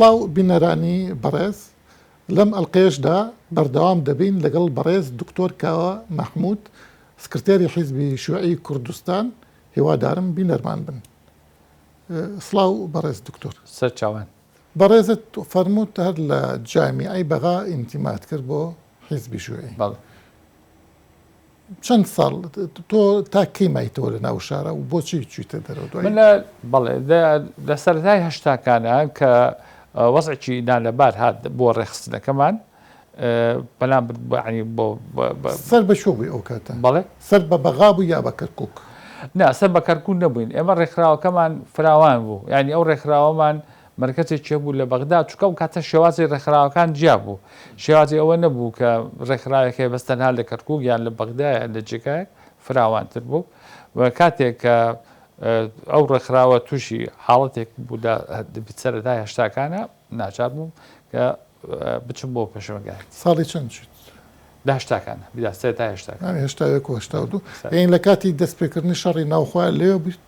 سڵاو بینەرانی بەڕێز، لەم ئەڵقەیەشدا بەردەوام دەبین لەگەڵ بەڕێز دکتۆر کاوە مەحمود سکرتێری حیزبی شیوعی کوردستان، هیوادارم بینەرمان بن. سڵاو بەڕێز دکتۆر. سەرچاوان. بەڕێزت فەرمووت هەر لە جامیعەی بەغا ئینتیمات کرد بۆ حیزبی شیوعی. بەڵێ. چەند ساڵ تۆ تا کەی مایتەوە لە ناو شارە و بۆچی چویتە دەرەوە دوای؟ من لە بەڵێ لە سەرەتای هەشتاکانە کە وەزعێکی نالەبار هات بۆ ڕێکخستنەکەمان پەنام برد بۆ یانی بۆ سەر بە کوێ بووی ئەو کاتە؟ بەڵێ سەر بە بەغا بووی یا بە کەرکووک؟ نا سەر بە کەرکووک نەبووین ئێمە ڕێکخراوەکەمان فراوان بوو یانی ئەو ڕێکخراوەمان مەرکەزێکی هەبوو لە بەغدا، چونکە ئەو کاتە شێوازی ڕێکخراوەکان جیا بوو، شێوازی ئەوە نەبوو کە ڕێکخراوێک هەیە بەس تەنها لە کەرکووک یان لە بەغدا یان لە جێگایەک، فراوانتر بوو و کاتێک کە ئەو ڕێکخراوە تووشی حاڵەتێک بوو لە سەرەتای هەشتاکانە ناچار بووم کە بچم بۆ پێشمەرگایەتی. ساڵی چەند چوویت؟ لە هەشتاکانە، بیدا سەرەتای هەشتاکان. یانی 81 و 82. یانی لە کاتی دەستپێکردنی شەڕی ناوخۆ لەوێ بوویت؟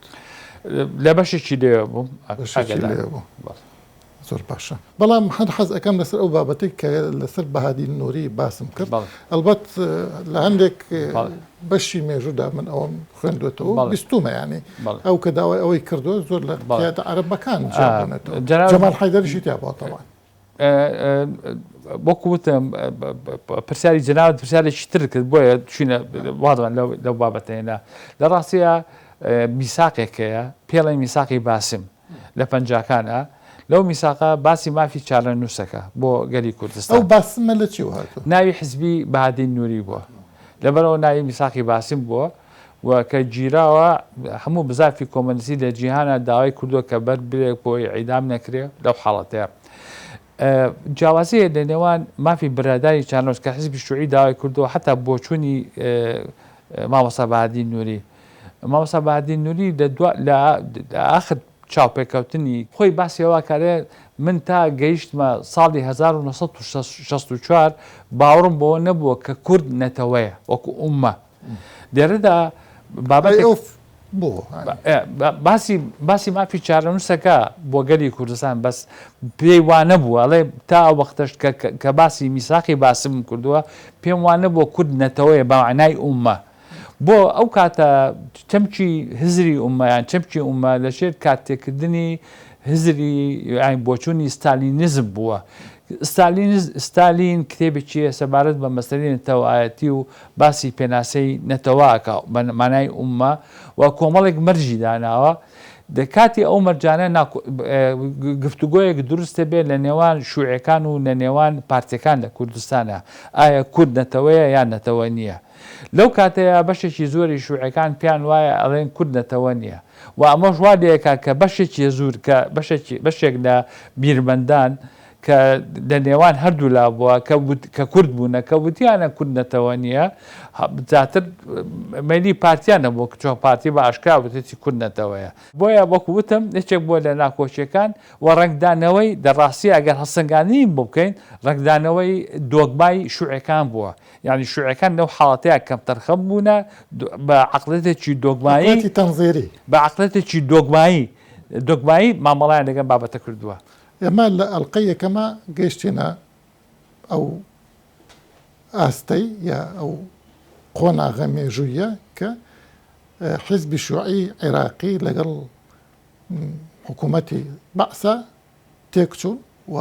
لە بەشێکی لەوێ بووم. بەشێکی لەوێ بوو. زۆر باشە. بەڵام هەر حەز ئەکەم لەسەر ئەو بابەتەی کە لەسەر بەهادین نوری باسم کرد. ئەڵبەت لە هەندێک بەشی مێژوودا من ئەوەم خوێندوێتەوە بیستومە یانی ئەو کە داوای ئەوەی کردووە زۆر لە قیادە عەرەبەکان جیا بوونەتەوە. جەمال حەیدەریشی تیا بووە تەبعەن. وەکو وتم پرسیاری جەنابت پرسیارێکی تر کرد بۆیە چوینە وازمان لەو بابەتە هێنا لە ڕاستیە میساقێک هەیە پێڵێ میساقی باسم لە پەنجاکانە لەو میساقە باسی مافی چارەنووسەکە بۆ گەلی کوردستان ئەو باسمە لە چی هاتووە ناوی حزبی بەهادین نوری بووە لەبەرەوە ناوی میساقی باسم بووە و کە گیراوە هەموو بزافی کۆمەنیستی لە جیهانا داوای کردووە کە بەر برێ بۆی عیدام نەکرێ لەو حاڵەتەیە جیاوازی هەیە لە نێوان مافی براداری چانۆس کە حزبی شوعی داوای کردووە حتا بۆچوونی مامۆستا بەهادین نوری مامۆستا بەهادین نوری لە دوا لە ئاخر چاوپێکەوتنی خۆی باسی ئەوە کارێ من تا گەیشتمە ساڵی 1964 باوەڕم بەوە نەبووە کە کورد نەتەوەیە وەکو ئوممە لێرەدا بابەتێک باسی باسی مافی چارەنووسەکە بۆ گەلی کوردستان بەس پێی وا نەبوو ئەڵێ تا ئەو وەختەش کە باسی میساقی باسم کردووە پێم وا نەبووە کورد نەتەوەیە بە مەعنای ئوممە بۆ ئەو کاتە چەمکی هزری ئوممە یان چەمکی ئوممە لە ژێر کارتێکردنی هزری یان بۆچوونی ستالینیزم بووە ستالینز ستالین کتێبێکی هەیە سەبارەت بە مەسەلەی نەتەوایەتی و باسی پێناسەی نەتەوە ئەکا بە مانای ئوممە و کۆمەڵێک مەرجی داناوە دە کاتی ئەو مەرجانە گفتوگۆیەک دروست دەبێ لە نێوان شوعیەکان و لە نێوان پارتیەکان لە کوردستانا ئایا کورد نەتەوەیە یان نەتەوە نییە لەو کاتەیا بەشێکی زۆری شوعیەکان پێیان وایە ئەڵێن کورد نەتەوە نییە و ئەمەش وا لێکا کە بەشێکی زور کە بەشێکی بەشێک لە بیرمەندان کە لە نێوان هەردوولا بووە کە کە کورد بوونە کە وتیانە کورد نەتەوە نییە زیاتر مەیلی پارتیان هەبووە کە چۆن پارتی بە ئاشکرا وتێتی کورد نەتەوەیە بۆیە وەکو وتم یەکێک بووە لە ناکۆکیەکان و ڕەنگدانەوەی لە ڕاستی ئەگەر هەڵسەنگاندنی بۆ بکەین ڕەنگدانەوەی دۆگمای شوعەکان بووە یعنی شوعەکان لەو حاڵەتەیە کەمتەرخەم بوونە بە عەقڵێتێکی دۆگمایی عەقڵێتی تەنزیری بە عەقڵێتێکی دۆگمایی دۆگمایی مامەڵەیان لەگەڵ بابەتە کردووە. ئێمە لە ئەڵقەی یەکەما گەیشتینە ئەو ئاستەی یا ئەو قۆناغە مێژوویە کە حیزبی شوعی عێراقی لەگەڵ حکوومەتی بەعسا تێکچوون و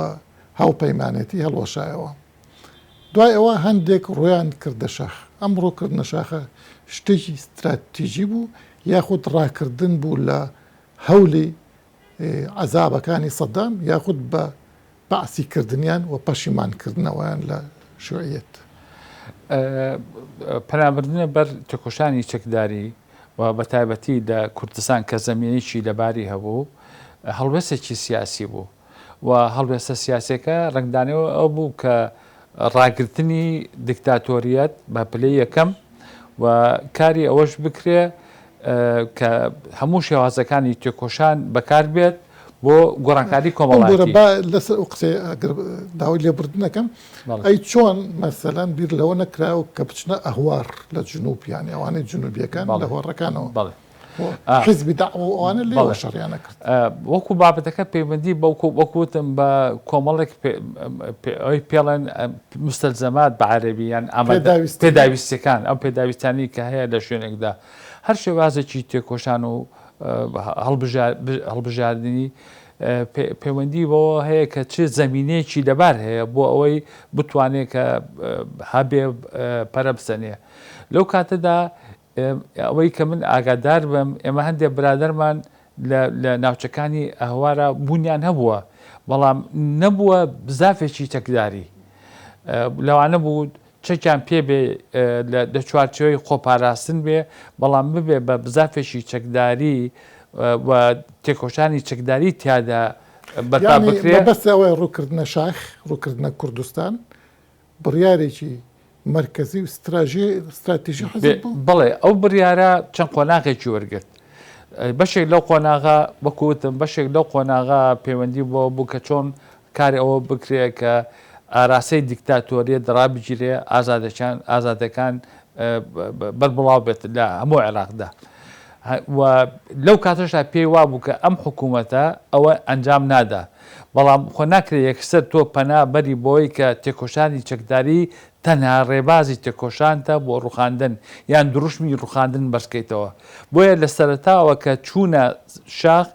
هاوپەیمانێتی هەڵوەشایەوە. دوای ئەوە هەندێک ڕوویان کردە شاخ. ئەم ڕووکردنە شاخە شتێکی ستراتیژی بوو یاخود ڕاکردن بوو لە هەولی عەزابەکانی سەدام یاخود بە بەعسی کردنیان و پەشیمان کردنەوەیان لە شوعیەت. پەنابردنە بەر تێکۆشانی چەکداری و بە تایبەتی لە کوردستان کە زەمینەیەکی لەباری هەبوو هەڵوێستێکی سیاسی بوو و هەڵوێستە سیاسیەکە ڕەنگدانەوەی ئەو بوو کە ڕاگرتنی دیکتاتۆریەت بە پلەی یەکەم و کاری ئەوەش بکرێ کە هەموو شێوازەکانی تێکۆشان بەکار بێت بۆ گۆڕانکاری کۆمەڵایەتی. با لەسەر ئەو قسەیە ئەگەر داوای لێبوردن ئەکەم، ئەی چۆن مەسەلەن بیر لەوە نەکراوە کە بچنە ئەهوار لە جنوب یانی ئەوانەی جنوبیەکان لە هۆڕەکانەوە؟ بەڵێ. حیزبی دەعوە و ئەوانە لێوە شەڕیان ئەکرد. وەکو بابەتەکە پەیوەندی بەو وەکو وتم بە کۆمەڵێک ئەوەی پێڵێن مستەلزەمات بە عەرەبی یان پێداویستیەکان ئەو پێداویستانی کە هەیە لە شوێنێکدا هەر شێوازێکی تێکۆشان و هەڵبژاردنی پەیوەندی بەوە هەیە کە چ زەمینەیەکی لەبار هەیە بۆ ئەوەی بتوانێت کە هەبێ پەرە بسەنێ لەو کاتەدا ئەوەی کە من ئاگادار بم ئێمە هەندێک برادەرمان لە ناوچەکانی ئەهوارا بوونیان هەبووە بەڵام نەبووە بزافێکی چەکداری لەوانە بوو چەکیان پێ بێ لە چوارچێوەی خۆپاراستن بێ بەڵام ببێ بە بزافێکی چەکداری و تێکۆشانی چەکداری تیادا بەرپا بکرێ. مەبەست ئەوەیە ڕووکردنە شاخ، ڕووکردنە کوردستان بڕیارێکی مەرکەزی و ستراتیژی حزب بوو؟ بەڵێ، ئەو بڕیارە چەند قۆناغێکی وەرگرت. بەشێک لەو قۆناغە وەکو وتم بەشێک لەو قۆناغە پەیوەندی بەوە بوو کە چۆن کاری ئەوە بکرێ کە ئاراستەی دیکتاتۆریەت ڕابگیرێ، ئازادەکان ئازادەکان بەربڵاو بێت لە هەموو عێراقدا. و لەو کاتەشدا پێی وابوو کە ئەم حکوومەتە ئەوە ئەنجام نادا. بەڵام خۆ ناکرێ یەکسەر تۆ پەنا بەری بۆی کە تێکۆشانی چەکداری تەنها ڕێبازی تێکۆشانتە بۆ ڕوخاندن یان دروشمی ڕوخاندن بەرزکەیتەوە. بۆیە لە سەرەتاوە کە چوونە شاخ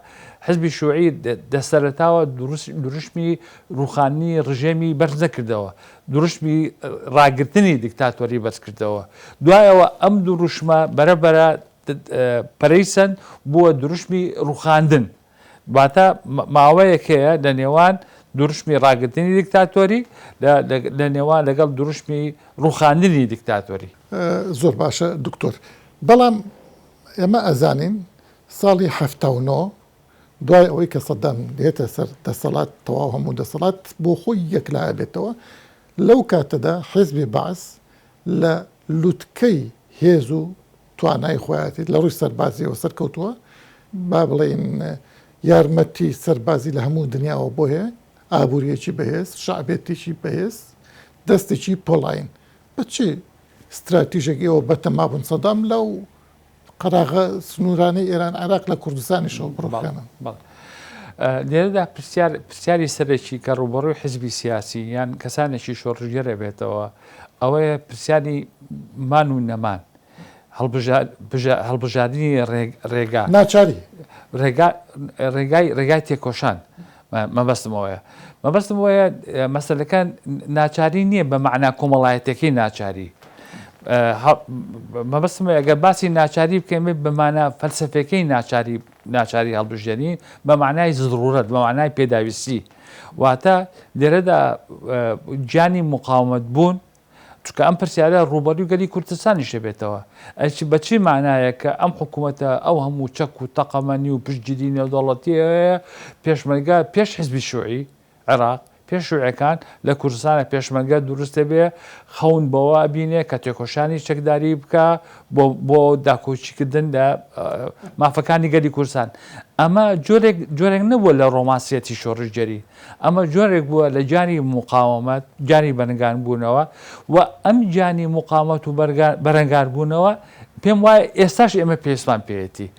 حزبی شوعی لە سەرەتاوە دروشمی ڕوخاندنی ڕژێمی بەرز نەکردەوە، دروشمی ڕاگرتنی دیکتاتۆری بەرز کردەوە. دوایەوە ئەم دروشمە بەرە بەرە پەرەی سەند بووە دروشمی ڕوخاندن. واتە ماوەیەک هەیە لە نێوان دروشمی ڕاگرتنی دیکتاتۆری لە نێوان لەگەڵ دروشمی ڕوخاندنی دیکتاتۆری. زۆر باشە دکتۆر بەڵام ئێمە ئەزانین ساڵی 79 دوای ئەوەی کە سەدام دێتە سەر دەسەڵات تەواو هەموو دەسەڵات بۆ خۆی یەکلا ئەبێتەوە لەو کاتەدا حیزبی بەعس لە لوتکەی هێز و توانای خۆیەتی لە ڕووی سەربازیەوە سەرکەوتووە با بڵێین یارمەتی سەربازی لە هەموو دنیاوە بۆ هەیە ئابووریەکی بەهێز شەعبێتێکی بەهێز دەستێکی پۆڵاین بە چ ستراتیژێک ئێوە بەتەما بوون سەدام لەو قەراغە سنوورانەی ئێران عێراق لە کوردستانیشەوە بڕوخێنن؟ لێرەدا پرسیار پرسیاری سەرەکی کە ڕووبەڕووی حزبی سیاسی یان کەسانێکی شۆڕشگێرە بێتەوە ئەوەیە پرسیاری مان و نەمان هەڵبژاردنی ڕێگا ناچاری ڕێگا ڕێگای ڕێگای تێکۆشان مەبەستم ئەوەیە مەبەستم ئەوەیە مەسەلەکە ناچاری نییە بە مەعنا کۆمەڵایەتەکەی ناچاری مەبەستم ئەگەر باسی ناچاری بکەین بە مانا فەلسەفەکەی ناچاری ناچاری هەڵبژێنین بە معنای زڕورەت بە معنای پێداویستی واتە لێرەدا گیانی مقاومەت بوون چونکە ئەم پرسیارە ڕووبەڕووی گەلی کوردستانیش دەبێتەوە. ئەی بە چی مانایەک کە ئەم حکوومەتە ئەو هەموو چەک و تەقەمەنی و پشتگیری نێودەوڵەتییە هەیە، پێشمەرگە پێش حزبی شوعی عێراق، پێش شوعیەکان لە کوردستانە پێشمەرگە دروست دەبێ، خەون بەوە ئەبینێ کە تێکۆشانی چەکداری بکا بۆ بۆ داکۆکیکردن لە مافەکانی گەلی کوردستان. ئەمە جۆرێک جۆرێک نەبووە لە ڕۆمانسیەتی شۆڕشگێری. ئەمە جۆرێک بووە لە گیانی موقاومەت، گیانی بەرنگاربوونەوە و ئەم گیانی موقاومەت و بەرەنگاربوونەوە پێم وایە ئێستاش ئێمە پێویستمان پێیەتی.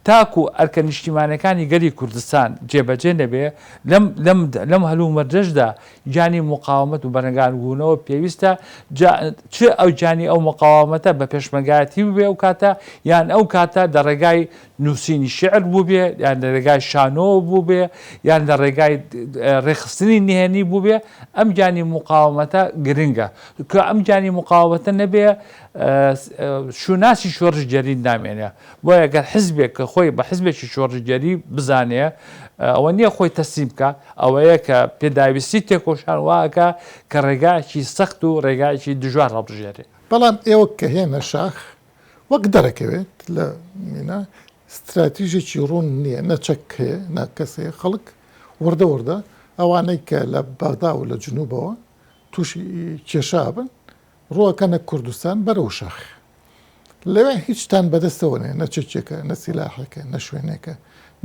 تاکو ئەرکە نیشتیمانیەکانی گەلی کوردستان جێبەجێ نەبێ، لەم لەم لەم هەلومەرجەشدا گیانی موقاومەت و بەرەنگاربوونەوە پێویستە، جا چ ئەو گیانی ئەو موقاومەتە بە پێشمەرگایەتی ببێ ئەو کاتە یان ئەو کاتە لە ڕێگای نووسینی شیعر بووبێ یان لە رێگای شانۆوە بووبێ یان لە رێگای رێکخستنی نهێنی بووبێ، ئەم گیانی موقاومەتە گرنگە. کە ئەم گیانی موقاومەتە نەبێ شوناسی شۆڕشگێری نامێنێ. بۆیە گەر حزبێک کە خۆی بە حزبێکی شۆڕشگێری بزانێ ئەوە نییە خۆی تەسلیم بکا، ئەوەیە کە پێداویستی تێکۆشان وا ئەکا کە رێگایەکی سەخت و رێگایەکی دژوار هەڵبژێرێ. بەڵام ئێوە کە هێنە شاخ وەک دەرەکەوێت لە مینا ستراتیژێکی ڕوون نییە، نە چەک هەیە نە کەس هەیە، خەڵک وردە وردە ئەوانەی کە لە بەغدا و لە جنوبەوە تووشی کێشە ئەبن ڕووەکەنە کوردستان بەرەو شاخ. لەوێ هیچتان بەدەستەوە نییە، نە چەکێکە، نە سیلاحێکە، نە شوێنێکە،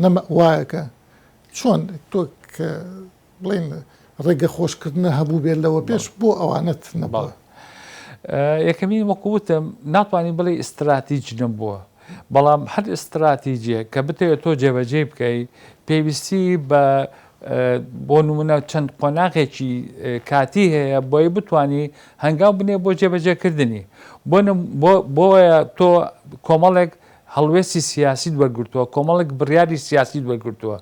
نە مەئوایەکە. چۆن تۆ کە بڵێین ڕێگە خۆشکردنە هەبووبێت لەوە پێش بۆ ئەوانەت نەبووە؟ یەکەمین وەکو وتم ناتوانین بڵێ ئیستراتیج نەبووە. بەڵام هەر ئیستراتیجیەک کە بتەوێت تۆ جێبەجێی بکەی پێویستی بە بۆ نمونە چەند قۆناغێکی کاتی هەیە بۆی بتانی هەنگاو بنێ بۆ جێبەجێکردنی بۆیە تۆ کۆمەڵێک هەڵوێستی سیاسیت وەرگرتووە، کۆمەڵێک بڕیاری سیاسیت وەرگرتووە.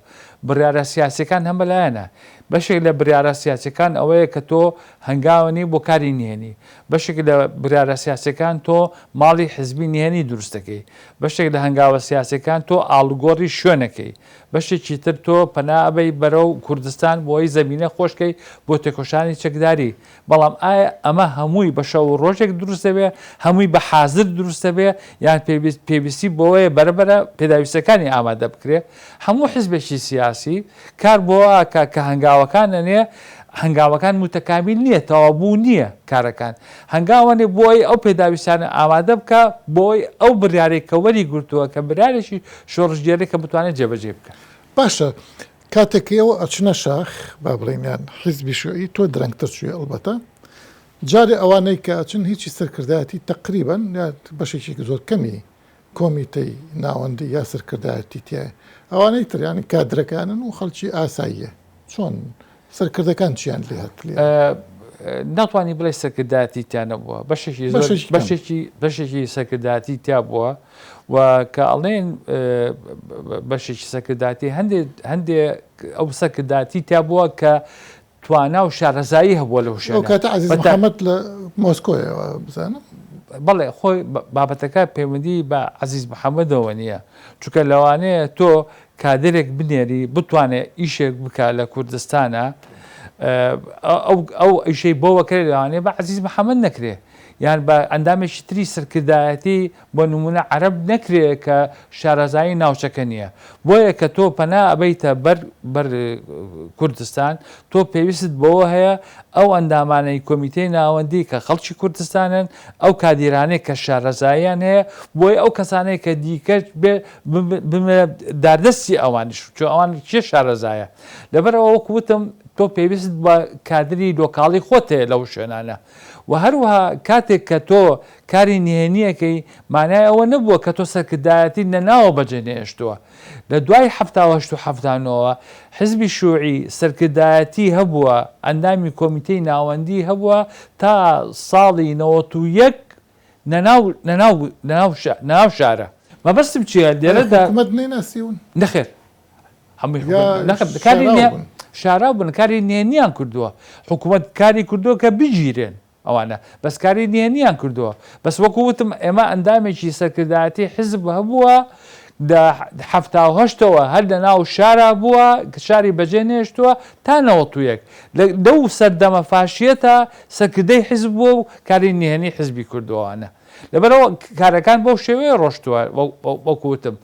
بڕیارە سیاسیەکان هەمەلایەنە. بەشێک لە بریارە سیاسیەکان ئەوەیە کە تۆ هەنگاوەنی بۆ کاری نهێنی. بەشێک لە بریارە سیاسیەکان تۆ ماڵی حزبی نهێنی دروست دەکەی. بەشێک لە هەنگاوە سیاسیەکان تۆ ئاڵوگۆڕی شوێنەکەی. بەشێکی تر تۆ پەنا ئەبەی بەرەو کوردستان بۆی زەمینە خۆشکەی بۆ تێکۆشانی چەکداری. بەڵام ئایا ئەمە هەمووی بە شەو و ڕۆژێک دروست دەبێ، هەمووی بە حازر دروست دەبێ یان پێویستی بەوەیە بەرە بەرە پێداویستیەکانی ئامادە بکرێ؟ هەموو حزبێکی سیاسی کار بۆ ئەکا کە هەنگاوەکان ئەنێ، هەنگاوەکان موتەکامیل نییە، تەواوبوو نییە کارەکان، هەنگاو ئەنێ بۆ ئەوەی ئەو پێداویستیانە ئامادە بکا بۆ ئەوەی ئەو بڕیارەی کە وەری گرتووە کە بریارێکی شۆڕشگێرە کە بتوانێ جێبەجێی بکا. باشە کاتێک کە ئێوە ئەچنە شاخ، با بڵێین یان حیزبی شیوعی، تۆ درەنگتر چووی ئەڵبەتە، جارێ ئەوانەی کە ئەچن هیچی سەرکردایەتی تەقریبەن یا بەشێکی زۆر کەمی کۆمیتەی ناوەندی یا سەرکردایەتی تیایە، ئەوانەی تر یانی کادرەکانن و خەڵکی ئاساییە، چۆن سەرکردەکان چیان لێ هات لێرە؟ ناتوانی بڵێی سەرکردایەتی تیا نەبووە، بەشێکی زۆر بەشێکی کەم. بەشێکی بەشێکی سەرکردایەتی تیا بووە و کە ئەڵێن بەشێکی سەرکردایەتی هەندێ هەندێ ئەو سەرکردایەتی تیا بووە کە توانا و شارەزایی هەبووە لەو ئەو شوێنە کاتە عەزیز بەتا محەمەد لە مۆسکۆیە وا بزانم. بەڵێ خۆی بابەتەکە پەیوەندی بە عەزیز محەمەدەوە نییە چونکە لەوانەیە تۆ کادرێک بنێری بتوانێ ئیشێک بکا لە کوردستانا ئەو ئەو ئیشەی بۆ وەکرێ لەوانەیە بە عەزیز محەمەد نەکرێ یان بە ئەندامێکی تری سەرکردایەتی بۆ نمونە عەرەب نەکرێ کە شارەزایی ناوچەکە نییە بۆیە کە تۆ پەنا ئەبەیتە بەر بەر کوردستان تۆ پێویستت بەوە هەیە ئەو ئەندامانەی کۆمیتەی ناوەندی کە خەڵکی کوردستانن ئەو کادیرانەی کە شارەزاییان هەیە بۆیە ئەو کەسانەی کە دیکە بێ بمە داردەستی ئەوانیش چون ئەوان کێ شارەزایە لەبەرئەوە وەکو وتم تۆ پێویستت بە کادری لۆکاڵی خۆت هەیە لەو شوێنانە و هەروەها کاتێک کە تۆ کاری نهێنیەکەی مانای ئەوە نەبووە کە تۆ سەرکردایەتی لە ناوە بەجێ نەهێشتووە لە دوای 78 و 79ەوە حزبی شوعی سەرکردایەتی هەبووە ئەندامی کۆمیتەی ناوەندی هەبووە تا ساڵی 91 نەناو نەناو نەناو نەناو شارە مەبەستم چییە ئەرێ لێرەدا حکومەت نەیناسیون؟ نەخێر هەمووی یا حکومەت نەخێر کاری شاراو نێ بوون؟ شاراو بوون کاری نهێنیان کردووە حکومەت کاری کردووە کە بگیرێن ئەوانە بەس کاری نهێنیان کردووە بەس وەکو وتم ئێمە ئەندامێکی سەرکردایەتی حزب هەبووە لە 78ەوە هەر لە ناو شارا بووە شاری بەجێ نێشتووە تا 91 لەو سەردەمە فاشیەتە سەرکردەی حیزب بووە و کاری نهێنی حیزبی کردووە ئەوانە. لەبەرئەوە کارەکان بەو شێوەیە ڕۆشتووە وەکو وتم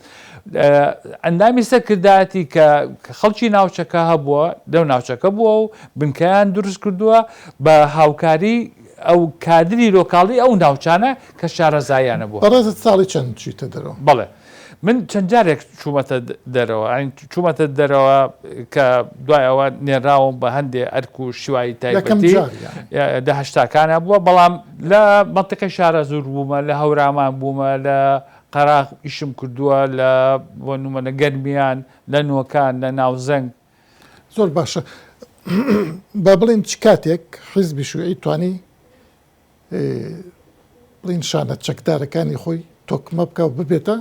ئەندامی سەرکردایەتی کە خەڵکی ناوچەکە هەبووە لەو ناوچەکە بووە و بنکەیان دروست کردووە بە هاوکاری ئەو کادری لۆکاڵی ئەو ناوچانە کە شارەزاییانە بووە. بەڕێزت ساڵی چەند چوویتە دەرەوە؟ بەڵێ من چەند جارێک چوومەتە دەرەوە، یانی چوومەتە دەرەوە کە دوای ئەوە نێراوم بە هەندێ ئەرک و شیوای یەکەم تایبەتی جار یانی. لە هەشتاکانا بووە، بەڵام لە مەنتیقەی شارەزوور بوومە، لە هەورامان بوومە، لە قەراغ ئیشم کردووە، لە بۆ نموونە گەرمیان، لە نۆکان، لە ناوزەنگ. زۆر باشە با بڵێین چ کاتێک حیزبی شیوعی توانی بڵین شانە چەکدارەکانی خۆی تۆکمە بکە و ببێتە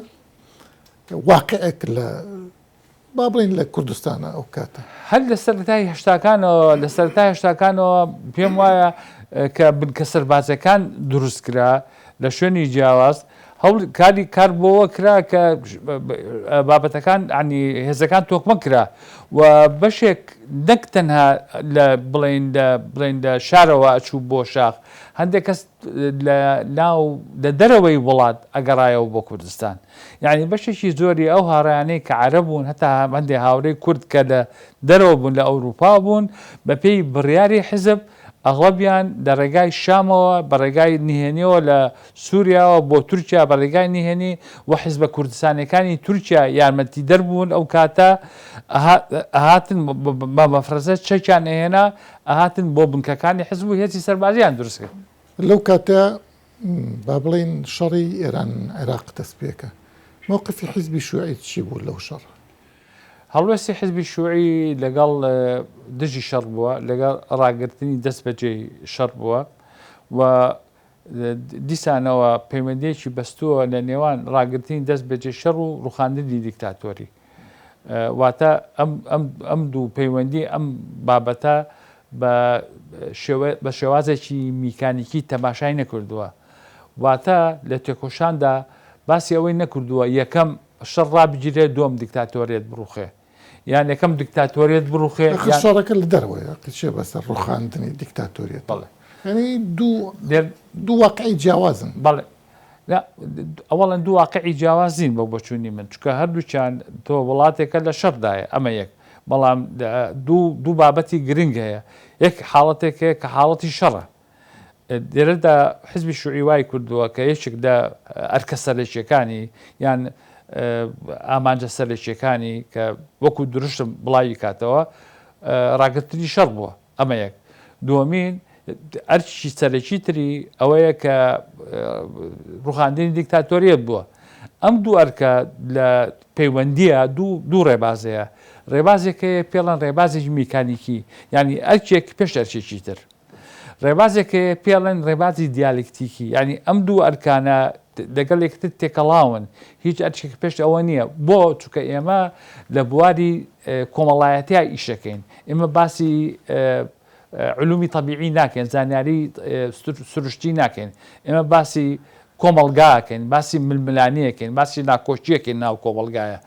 واقعێک لە با بڵین لە کوردستانە ئەو کاتە. هەر لە سەرەتای هەشتاکانەوە لە سەرەتای هەشتاکانەوە پێم وایە کە بنکە سەربازەکان دروست کرا لە شوێنی جیاواز هەوڵ کاری کار بۆوە کرا کە بابەتەکان عنی هێزەکان تۆکمە کرا و بەشێک نەک تەنها لە بڵێن لە بڵێن لە شارەوە ئەچوو بۆ شاخ هەندێک کەس لە ناو لە دەرەوەی وڵات ئەگەڕایەوە بۆ کوردستان یعنی بەشێکی زۆری ئەو هاڕیانەی کە عەرەب بوون هەتا هەندێک هاوڕێی کورد کە لە دەرەوە بوون لە ئەوروپا بوون بەپێی بڕیاری حزب ئەغڵەبیان لە ڕێگای شامەوە بە ڕێگای نهێنیەوە لە سوریاوە بۆ تورکیا بە ڕێگای نهێنی و حیزبە کوردستانیەکانی تورکیا یارمەتیدەر بوون ئەو کاتە ئەهاتن بە مەفرەزە چەکیان ئەهێنا ئەهاتن بۆ بنکەکانی حیزب و هێزی سەربازیان دروست کرد. لەو کاتە با بڵێین شەڕی ئێران عێراق دەست پێکە. مەوقفی حیزبی شیوعی چی بوو لەو شەڕە؟ هەڵوێستی حیزبی شیوعی لەگەڵ دژی شەڕ بووە، لەگەڵ ڕاگرتنی دەست بەجێی شەڕ بووە و دیسانەوە پەیوەندییەکی بەستووە لە نێوان ڕاگرتنی دەست بەجێ شەڕ و ڕوخاندنی دیکتاتۆری. واتە ئەم دوو پەیوەندی ئەم بابەتە بە شێوازێکی میکانیکی تەماشای نەکردووە. واتە لە تێکۆشاندا باسی ئەوەی نەکردووە یەکەم شەڕ ڕابگیرێت دووەم دیکتاتۆریەت بڕوخێ. یان یەکەم دیکتاتۆریەت بڕوخێ ئاخر یان. شەڕەکە لە دەرەوەیە کچێ بەسەر ڕوخاندنی دیکتاتۆریەتەوە. بەڵێ. یانی دوو دوو واقعی جیاوازن. بەڵێ. نا ئەوەڵەن دوو واقعی جیاواز نین بە بۆچوونی من چونکە هەردووکیان تۆ وڵاتێکە لە شەڕدایە ئەمە یەک بەڵام دوو دوو بابەتی گرنگ هەیە یەک حاڵەتێک هەیە کە حاڵەتی شەڕە لێرەدا حزبی شوعی وای کردووە کە یەکێک لە ئەرکە سەرەکیەکانی یان ئامانجە سەرەکیەکانی کە وەکو دروشم بڵاوی کاتەوە ڕاگرتنی شەڕ بووە ئەمە یەک دووەمین ئەرکی سەرەکی تری ئەوەیە کە ڕوخاندنی دیکتاتۆریەت بووە ئەم دوو ئەرکە لە پەیوەندیە دوو دوو ڕێبازەیە ڕێبازێک هەیە پێڵەن ڕێبازێکی میکانیکی یعنی ئەرکێک پێش ئەرکێکی تر ڕێبازێک هەیە پێڵێن ڕێبازی دیالکتیکی یعنی ئەم دوو ئەرکانە لەگەڵ یەکتر تێکەڵاون هیچ ئەرکێک پێش ئەوە نییە بۆ چونکە ئێمە لە بواری کۆمەڵایەتیا ئیشەکەین ئێمە باسی علومی تەبیعی ناکەین زانیاری سروشتی ناکەین ئێمە باسی کۆمەڵگاکەین باسی ململانێکەین باسی ناکۆکیەکەین ناو کۆمەڵگایە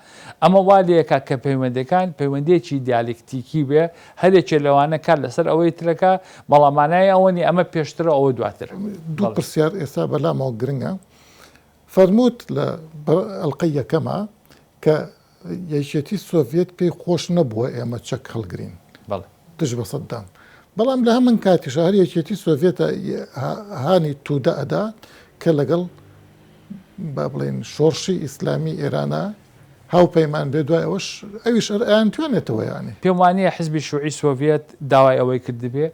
ئەمە وا لێکا کە پەیوەندەکان پەیوەندیەکی دیالکتیکی بێ هەرێکێ لەوانە کار لەسەر ئەوەی ترەکە بەڵام مانای ئەوە نیە ئەمە پێشترە ئەوە دواتر. دوو پرسیار ئێستا بەلامەوە گرنگە فەرمووت لە ئەڵقەی یەکەما کە یەکێتی سۆڤیەت پێی خۆش نەبووە ئێمە چەک هەڵگرین دژ بە سەدام بەڵام لە هەمن کاتیشا هەر یەکێتی سۆڤیەتە هانی تودە ئەدا کە لەگەڵ با بڵێین شۆڕشی ئیسلامی ئێرانە هاوپەیمان بێ دوای ئەوەش ئەویش هەر ئەیانتوێنێتەوە یانی. پێم وانییە حزبی شوعی سۆڤیەت داوای ئەوەی کردبێ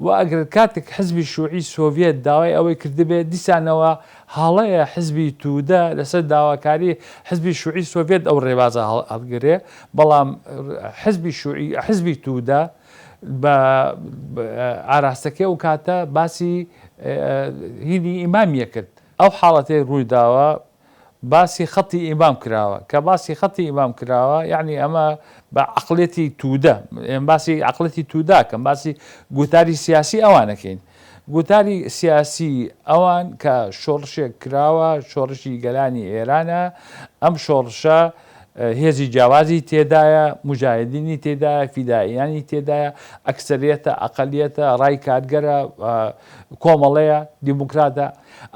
و ئەگەر کاتێک حزبی شوعی سۆڤیەت داوای ئەوەی کردبێ دیسانەوە هەڵەیە حزبی تودە لەسەر داواکاری حزبی شوعی سۆڤیەت ئەو ڕێبازە هەڵگرێ بەڵام حزبی شوعی حزبی تودە بە ئاراستەکەی ئەو کاتە باسی هینی ئیمامیە کرد ئەو حاڵەتەی ڕوویداوە باسی خەتی ئیمام کراوە کە باسی خەتی ئیمام کراوە یعنی ئەمە بە عقلێتی تودە ئێم باسی عقلێتی توداکەم باسی گوتاری سیاسی ئەوانەکەین گوتاری سیاسی ئەوان کە شۆڕشێک کراوە شۆڕشی گەلانی ئێرانە ئەم شۆڕشە هێزی جیاوازی تێدایە، موجاهیدینی تێدایە، فیدائیانی تێدایە، ئەکسەریەتە، ئەقەلیەتە، ڕای کارگەرە، کۆمەڵەیە، دیموکراتە.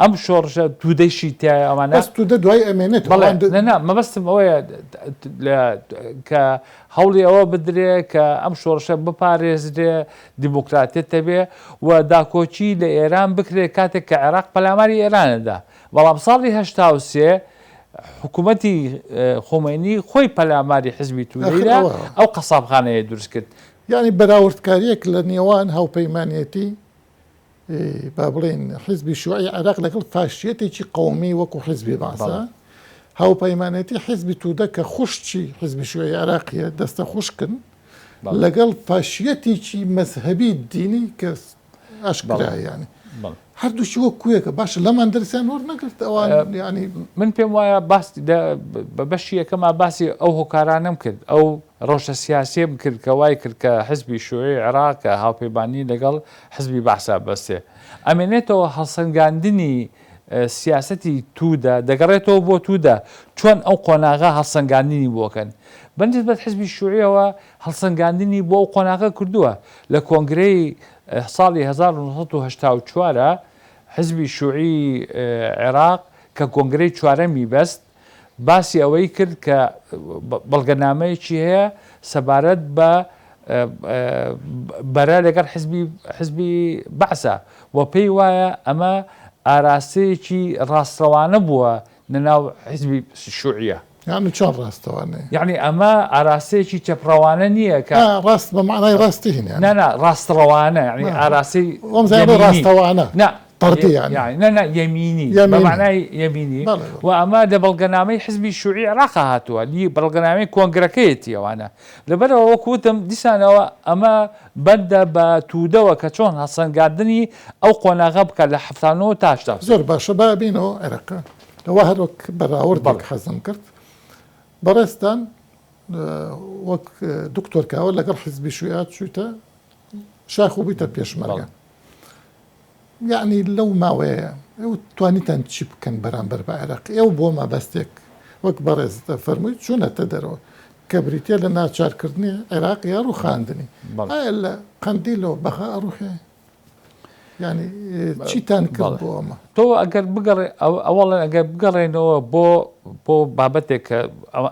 ئەم شۆڕشە تودەیشی تیایە ئەمانە. بەس تودە دوای ئەمێنێتەوە. بەڵێ، نا نا، مەبەستم ئەوەیە کە هەوڵی ئەوە بدرێ کە ئەم شۆڕشە بپارێزرێ، دیموکراتیەت هەبێ و داکۆکی لە ئێران بکرێ کاتێک کە عێراق پەلاماری ئێران ئەدا. بەڵام ساڵی 83 حکوومەتی خومەینی خۆی پەلاماری حزبی تودەی دا، ئاخر ئەوە. ئەو قەسابخانەیە دروست کرد. یانی بەراوردکارییەک لە نێوان هاوپەیمانێتی با بڵێین حیزبی شیوعی عێراق لەگەڵ فاشیەتێکی قەومی وەکو حیزبی بەعسە، هاوپەیمانێتی حیزبی تودە کە خوشکی حیزبی شیوعی عێراقیە، دەستە خوشکن، لەگەڵ فاشیەتێکی مەزهەبی دینی کە ئاشکرایە یانی هەردووکی وەک کویەکە باشە لەمان دەرسیان وەرنەگرت ئەوان یانی. من پێم وایە باس بە بەشی یەکەما باسی ئەو هۆکارانەم کرد ئەو ڕەوشە سیاسیەم کرد کە وای کرد کە حزبی شوعی عێراق کە هاوپەیمانی لەگەڵ حزبی بەعسا بەستێ ئەمێنێتەوە هەڵسەنگاندنی سیاسەتی تودە دەگەڕێتەوە بۆ تودە چۆن ئەو قۆناغە هەڵسەنگاندنی بۆکەن بەنسبەت حزبی شوعیەوە هەڵسەنگاندنی بۆ ئەو قۆناغە کردووە لە کۆنگرەی ساڵی 1984 حزبی شوعی عێراق کە کۆنگرەی چوارەمی بەست باسی ئەوەی کرد کە بەڵگەنامەیەکی هەیە سەبارەت بە بەرە لەگەڵ حزبی حزبی بەعسە و پێی وایە ئەمە ئاراستەیەکی ڕاستڕەوانە بووە لەناو حزبی شوعیە. یانی چۆن ڕاستەوانەیە؟ یانی ئەمە ئاراستەیەکی چەپڕەوانە نییە کە. ئا ڕاست بە مەعنای ڕاستی هین یانی. نا نا ڕاستڕەوانە یانی ئاراستەی وەمزانە یەمینی. ڕاستەوانە. نا. طردی یانی. یانی نا نا یەمینی بە مەعنای یەمینی و ئەمە لە بەڵگەنامەی حزبی شوعی عێراقا هاتووە لی بەڵگەنامەی کۆنگرەکەیەتی ئەوانە لەبەرئەوە وەکو وتم دیسانەوە ئەمە بەندە بە تودەوە کە چۆن هەڵسەنگاندنی ئەو قۆناغە بکات لە 79 تا 83. زۆر باشە با بینەوە عێراق ئەوە هەر وەک بەراوردێک حەزم کرد بەڕێزتان وەک دکتۆر کاوە لەگەڵ حزبی شویعە چوویتە شاخ و بوویتە پێشمەرگە یەعنی لەو ماوەیە ئێوە توانیتان چی بکەن بەرامبەر بە عێراق؟ ئێوە بۆ مەبەستێک وەک بەڕێزت فەرمووی چوونەتە دەرەوە کە بریتیە لە ناچارکردنی عێراق یا ڕووخاندنی. ئایا لە قەندیلەوە بەغا ئەڕووخێ؟ یعنی چیتان کرد بۆ ئەمە؟ تۆ ئەگەر بگەڕێ ئەوەڵەن ئەگەر بگەڕێنەوە بۆ بۆ بابەتێک کە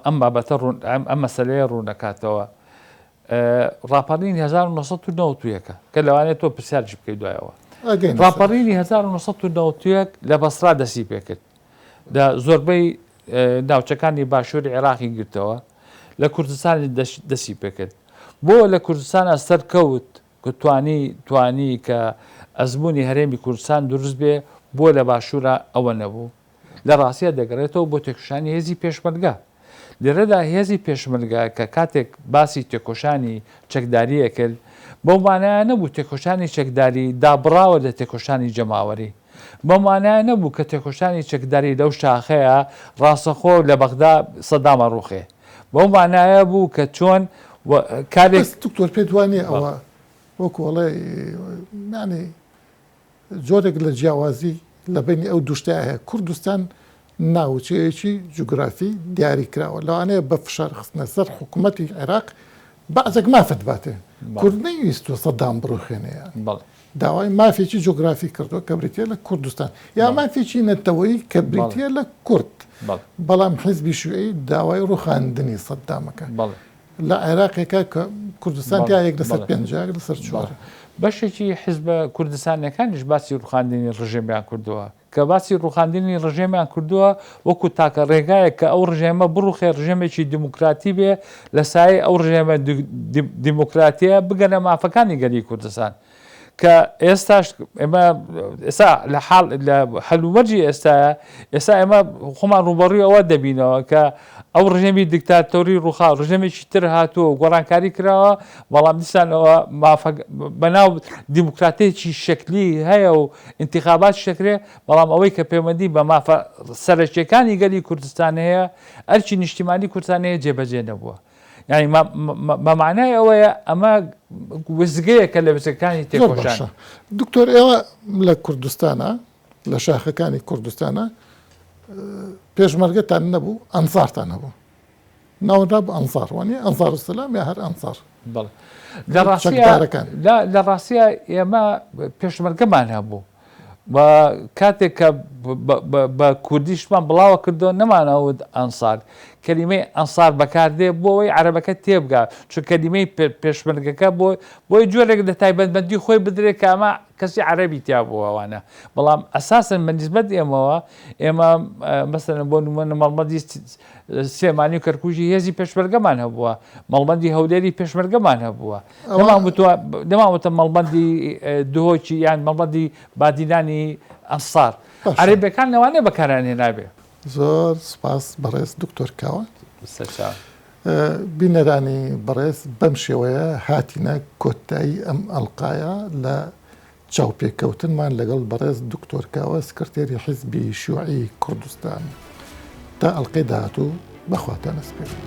ئەم بابەتە ڕوون ئەم مەسەلەیە ڕوونەکاتەوە ڕاپەڕینی 1991 کە لەوانەیە تۆ پرسیارش بکەیت دوایەوە ڕاپەڕینی 1991 لە بەسرا دەستی پێکرد لە زۆربەی ناوچەکانی باشووری عێراقی گرتەوە لە کوردستانی دەستی پێکرد بۆ لە کوردستانە سەرکەوت کە توانی توانی کە ئەزمموی هەرێمی کوردستان دروست بێ بۆ لە باشوورە ئەوە نەبوو لە ڕاستیا دەگەڕێتەوە بۆ تێکۆشانی هێزی پێشمەرگە. لێرەدا هێزی پێشمەرگە کە کاتێک باسی تێکۆشانی چەکداری ئەکرد، بەو مانایە نەبوو تێکۆشانی چەکداری دابڕاوە لە تێکۆشانی جەماوەری. بەو مانایە نەبوو کە تێکۆشانی چەکداری لەو شاخەیە ڕاستەخۆ لە بەغدا سەدام ئەڕوخێ. بەو مانایە بوو کە چۆن و کارێک. بەس دکتۆر پێت وا نییە ئەوە وەکوو ئەڵێی یانی جۆرێک لە جیاوازی لە بەینی ئەو دوو شتەیا هەیە. کوردستان ناوچەیەکی جوگرافی دیاری کراوە، لەوانەیە بە فشار خستنە سەر حکوومەتی عێراق بەعزێک مافت باتێ. کورد نەیویستووە سەدام بڕوخێنێ یان داوای مافێکی جوگرافی کردووە کە بریتییە لە کوردستان یا مافێکی نەتەوەیی کە بریتییە لە کورد. بەڵام حیزبی شیوعی داوای ڕووخاندنی سەدامەکە. لە عێراقێکا کە کوردستان تیا یەک لەسەر پێنجە، یەک لەسەر چوارە. بەشێکی حیزبە کوردستانیەکانیش باسی ڕوخاندنی ڕژێمیان کردووە. کە باسی ڕوخاندنی ڕژێمیان کردووە وەکو تاکە ڕێگایەک کە ئەو ڕژێمە بڕوخێ ڕژێمێکی دیموکراتی بێ لە سایەی ئەو ڕژێمە دیموکراتیە بگەنە مافەکانی گەلی کوردستان. کە ئێستاش ئێمە ئێستا لە حاڵ لە هەلومەرجی ئێستاە ئێستا ئێمە خۆمان ڕووبەڕووی ئەوە دەبینەوە کە ئەو ڕژێمی دیکتاتۆری ڕووخا ڕژێمێکی تر هاتووە و گۆڕانکاری کراوە بەڵام دیسانەوە مافە بەناو دیموکراتێکی شکلی هەیە و ئینتخابات شکرێ بەڵام ئەوەی کە پەیوەندی بە مافە سەرەکیەکانی گەلی کوردستان هەیە ئەرکی نیشتیمانی کوردستان هەیە جێبەجێ نەبووە. یانی بە مانای ئەوەیە ئەمە وزگەیەکە لە وزگەکانی تێکۆشان. دکتۆر ئێوە لە کوردستانە لە شاخەکانی کوردستانە پێشمەرگەتان نەبوو ئەنسارتان هەبوو ناونرا بە ئەنسار وانە ئەنسار سلام یا هەر ئەنسار لە ڕاستە ئێمە پێشمەرگەمان هەبوو و کاتێک کە بە کوردیشمان بڵاوە کردەوە نەمانەوت ئەنسار کەلیمەی ئەنسار بەکاردێ بۆ ئەوەی عەرەبەکە تێبگا چون کەلیمەی پێشمەرگەکە بۆ بۆی جۆرێک لە تایبەتمەندی خۆی بدرێت کە ئەمە کەسی عەرەبی تیا بووە ئەوانە بەڵام ئەساسن بە نیسبەت ئێمەوە ئێمە مەسەلەن بۆ نموونە مەڵبەندی سلێمانی و کەرکووکی هێزی پێشمەرگەمان هەبووە مەڵبەندی هەولێری پێشمەرگەمان هەبووە نەمان وتە مەڵبەندی دهۆکی یان مەڵبەندی بادینانی ئەنسار عەرەبەکان لەوانەیە بەکاریان هێنابێ. زۆر سوپاس بەڕێز دکتۆر کاوە. سەرچاو. بینەرانی بەڕێز بەم شێوەیە هاتینە کۆتایی ئەم ئەڵقایە لە چاوپێکەوتنمان لەگەڵ بەڕێز دکتۆر کاوە سکرتێری حیزبی شیوعی کوردستان. تا ئەڵقەی داهاتوو بە خواتان ئەسپێرم.